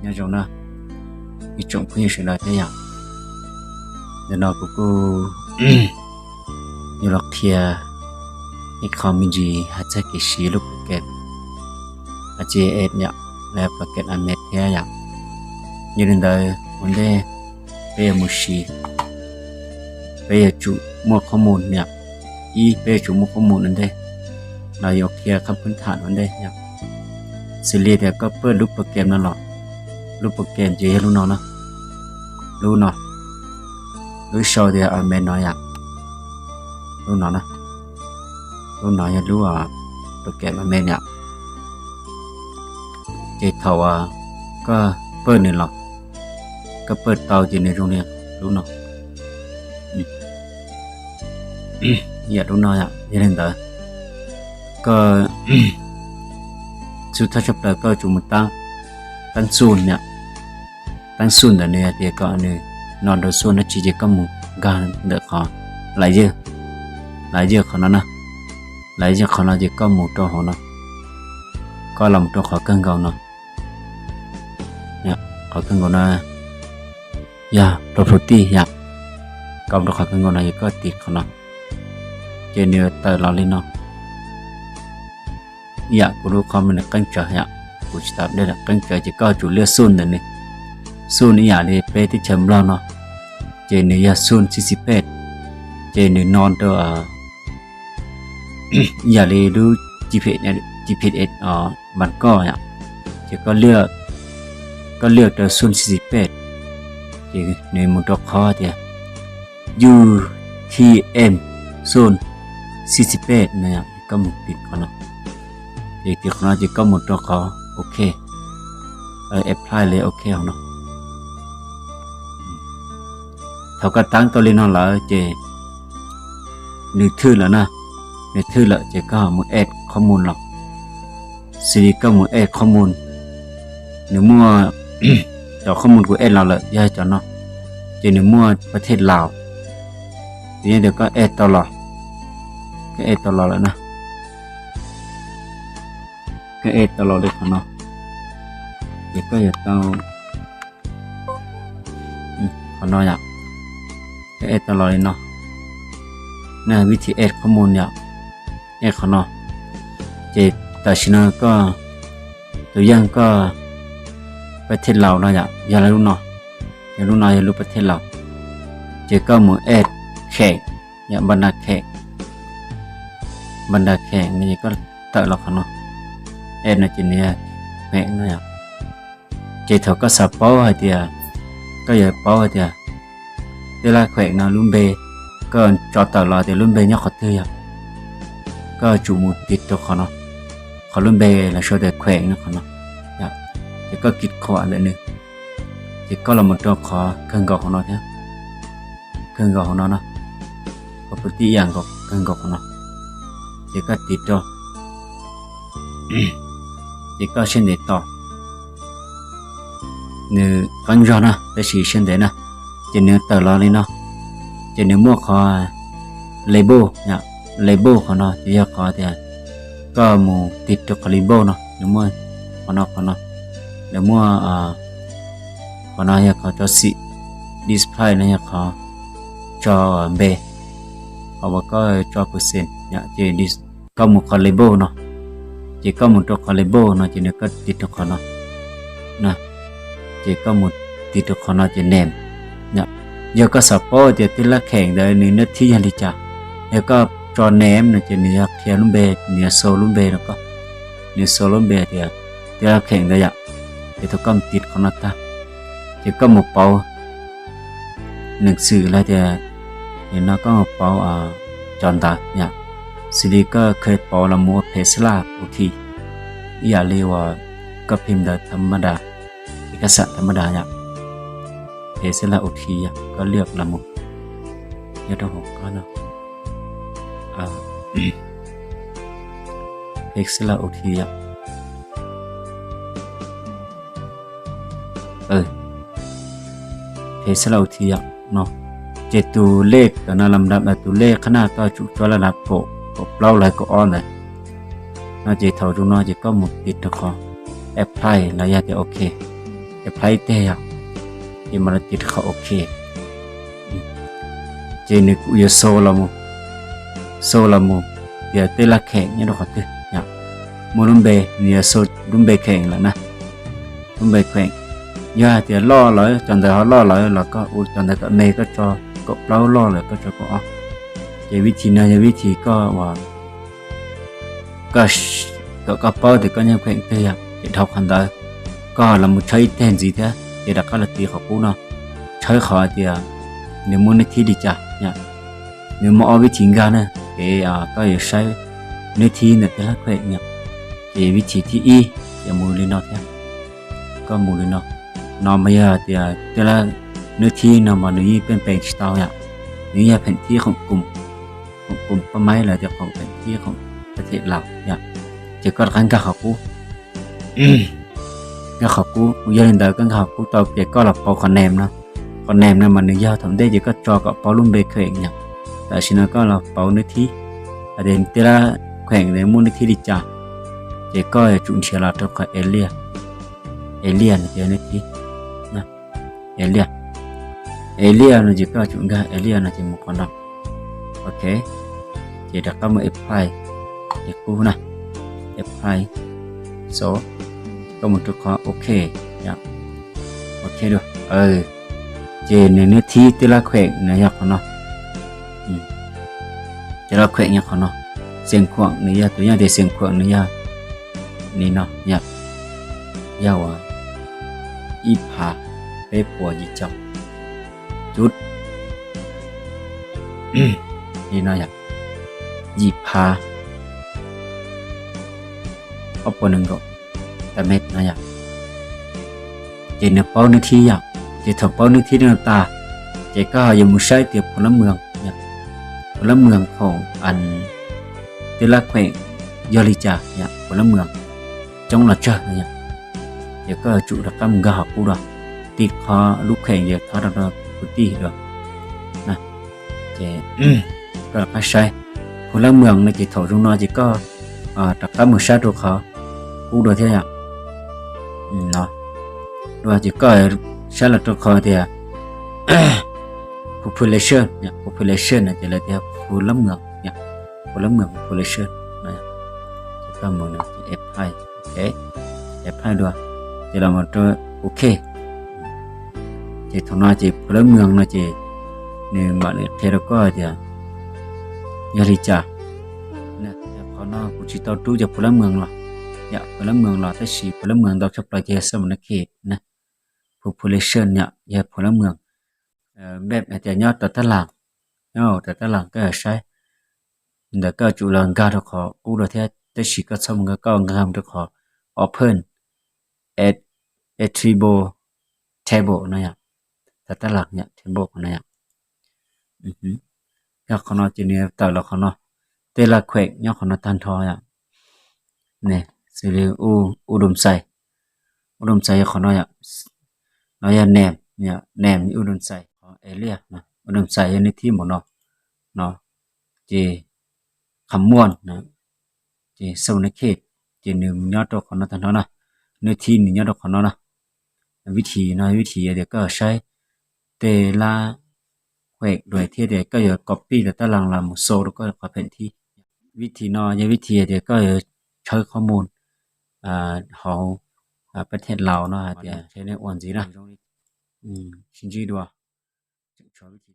Nyob zoo na, ib tsoom phooj ywg sawv daws thiab yom. Ntawm no kuv kuj yuav los qhia ib qho me ntsis hais txog kev siv lub program Adobe Ads yom, los yog program Amex thiab yom. Yog li ntawd ua ntej peb yuav mus siv, peb yuav tsum muaj qhob mus yom. Ib, peb yuav tsum muaj qhob mus ua ntej, los yuav qhia qhab phwb tham ua ntej yom. Xws li tias koj pawj lub program no los, lub program ces yog lub no na, lub no, lub sau tias Amex no yom, lub no na, lub no yog lub program Amex yom. Ces thaum koj pawj nws los, koj pawj tau ces nws zoo li lub no, yam lub no yom. Yog li ntawd, koj xub thawj tshaj plaws koj tsum mus tab, tab xu yom, tab xu ntawm nws tias kom nws no rau xu dab tsi ces koj mus nkag ntawm qhov layer, layer qhov no na, layer qhov no ces koj mus rau hauv no, koj los mus rau qhov kawg nkaus no, qhov kawg nkaus no yog property yom, koj mus rau qhov kawg nkaus no ces koj tiv qhov no, ces nws tawm los li no. Yam kuv lub qhov me nws qeeb tsawv yom, kuv tsis tau dej lawm, qeeb tsawv ces koj tsum liaj xu ntawm nws, xu ib yam li peb teb chaws Nplog no, ces nws yog xu xib xis pej, ces nws no rau ib yam li lub G P S, G P S Bangkok yom, ces koj liaj rau xu xib xis pej, ces nws mus rau qhov tias U T M xu xib xis pej no, koj mus tiv qhov no, ces tiv qhov no ces koj mus rau qhov OK, apply li OK hauv no. Thaum koj tab tau li no lawm ces nws thwj lawm na, nws thwj lawm ces koj mus add qhob mus los. Xws li koj mus add qhob mus, nws muaj cov qhob mus kuv add los lawm yog cov no, ces nws muaj pas thej Laus, tus yeej tias koj add tau los, koj add tau los lawm na, koj add tau los li qhov no, ces koj yuav tau qhov no yom, koj add tau los li no, na vib thim add qhob mus yom, add qhov no, ces tam sim no koj tus yeej koj pas thej Laus no yom, yog lub no, yog lub no yog lub pas thej Laus, ces koj mus add kheem yom, npab nra kheem, npab nra kheem no ces koj tawm los qhov no, add no ces nws yog kheem no yom. Ces thaum koj xav paub hais tias, koj yuav paub hais tias tej laj kheem no lub npe, koj tso tawm los tias lub npe nyob qhov twg yom, koj tsum mus tiv rau qhov no, qhov lub npe lawv sau tias kheem no qhov no, ces koj kis khuam ntawm nws, ces koj los mus rau qhov kawg nkaus hauv no thiab, kawg nkaus hauv no na, qhov pus tij ib yam nkaus kawg nkaus hauv no, ces koj tiv rau, ces koj siab ntev tos, nws qeeb zog na tab sis siab ntev na, ces nws tawm los li no, ces nws muaj qhov label, label qhov no ces yog qhov tias koj mus tiv rau qhov label no, nws muaj qhov no, qhov no, nws muaj qhov no yog qhov tso xim, display no yog qhov tso npe, qhov uas koj tso percent, ces koj mus qhov label no, ces koj mus rau qhov label no ces nws koj tiv rau qhov no, ces koj mus tiv rau qhov no ces name. Yog koj xav paub tias tej laj kheem ntawd nws nab thib yog li cas, yog koj tso name no ces nws yog qhia lub npe, nws yog sau lub npe rau koj, nws sau lub npe tias tej laj kheem ntawd yom. Ces thaum koj mus tiv qhov no tag, ces koj mus pauv neeg xwm los tias nim no koj mus pauv cov ntawv yom, xws li koj kheev pauv los mus ua phev xab laj ua thi, ib yam li uas koj phim ntawv tham ma das, ib kab xam tham ma das yom, phev xab laj ua thi yom, koj liaj los mus nyob rau hauv qab no, phev xab laj ua thi yom, phev xab laj ua thi yom no, ces tus lej tam no lam tus lej qhab naj koj tsum tso laj dav kaum, kaum plaub los kaum ob ntawd no, ces thaum zoo no ces koj mus tiv rau qhov apply los yog tias OK. apply ib teg yog, ces mam li tiv rau qhov ok. Ces nws kuj yuav show los mus, show los mus tias tej laj kheem nyob rau qhov twg yom. Muaj lub npe, nws yuav show lub npe kheem lawm na, lub npe kheem. Yog hais tias loj lawm, cov ntawd ho loj lawm los koj ua cov ntawd kom me, koj tso kaum plaub loj lawm koj tso kaum ob. Ces vib thim no yog vib thim koj uas kom koj paub tias koj nyuag kheem twg yom, ces dhau qhov ntawd koj los mus tshawb ib teg ntxiv thiab ces rov qab los tiv qhov qub no, tshawb qhov tias nws muaj nws thib li cas yom. Nws muaj ob vib thim nkag na, ces koj yuav saib nws thib ntawm tej laj kheem yom. Ces vib thim thib ib ces mus li no thiab, koj mus li no. No mas yog tias tej laj, nws thib no mas nws yeej pheej peem tsis tau yom, nws yog pheem thib khoom kum, khoom kum paj maib los tias khoom pheem thib khoom paj them laus yom. Ces koj rov qab nkag qhov qub, nkag qhov qub. Yog li ntawd koj nkag qhov qub tau ces koj los pauv qhov name no. Qhov name no mas nws yog thaum ntej ces koj tso kom paub lub npe kheem yom. Tam sim no koj los pauv nws thib, hais tias tej laj kheem muaj nws thib li cas, ces koj yuav tsum nrhiav los rau qhov area, area no ces nws thib, area, area no ces koj tsum nkag area no ces mus qhov no. Ok, ces rov qab mus apply, ces qub na, apply, so, koj mus rau qhov ok, ok dua. Ces nws nws thib tej laj kheem nws yog qhov no, tej laj kheem yog qhov no. Xiam khuam nws yog tus yog tias xiam khuam nws yog li no yom, yog uas ib phav peb puas yim caum cuv li no yom, yim phav ob puas nees nkaum ta me no yom. Ces nws paub nws thib yom, ces thaum paub nws thib no tas, ces koj ho yuav mus saib tias phuv lab mws, phuv lab mws khoom, tej laj kheem yog li cas yom, phuv lab mws coob los tsawg no yom. Ces koj yuav tsum rov qab mus nkag qhov qub dua, tiv qhov lub kheem ces thov rau kuv tij dua. Ces koj rov qab saib phuv lab mws no ces thaum zoo no ces koj rov qab mus saib rau qhov qub dua thiab yom. No dua ces koj saib los rau qhov tias population, population no ces lawv tias phuv lab mws, phuv lab mws population no. Ces koj mus no ces apply, ok, apply dua, ces los mus rau ok. Ces thaum no ces phuv lab mws no ces nws mam li qhia rau koj tias yog li cas. Qhov no kuv tsis tau rub cov phuv lab mws los, yam phuv lab mws los tab sis phuv lab mws ntau tshaj plaws ces yog xab mos nab khe na, population yom, yog phuv lab mws. Npej hais tias nyob rau tab las, nyob rau tab las koj yuav saib, ntawd koj tsum los nkag rau qhov qub dua thiab tab sis koj txhob mus nkag, koj nkag mus rau qhov open attribute table no yom, tab las yom, table no yom. Yog qhov no ces nws tawm los qhov no, tej laj kheem nyob qhov no tag nrho yom. Xws li u doo xais, u doo xais yog qhov no yom, no yog name, name u doo xais, qhov area, u doo xais yog nws thib npaum no, no ces qhov muaj, ces xab mos nab khe, ces nws nyob rau qhov no tag nrho na, nws thib nws nyob rau qhov no na. Vib thim no vib thim tias koj saib tej laj kheem dua thiab tias koj yuav copy tab las los mus xau rau koj qhov pheem thib. Vib thim no yog vib thim tias koj yuav tshawb qhov mus hauv pab them laus no hais tias tsheb nej ua ntxiv na. Sib ntsib dua, tseem tshuav vib thim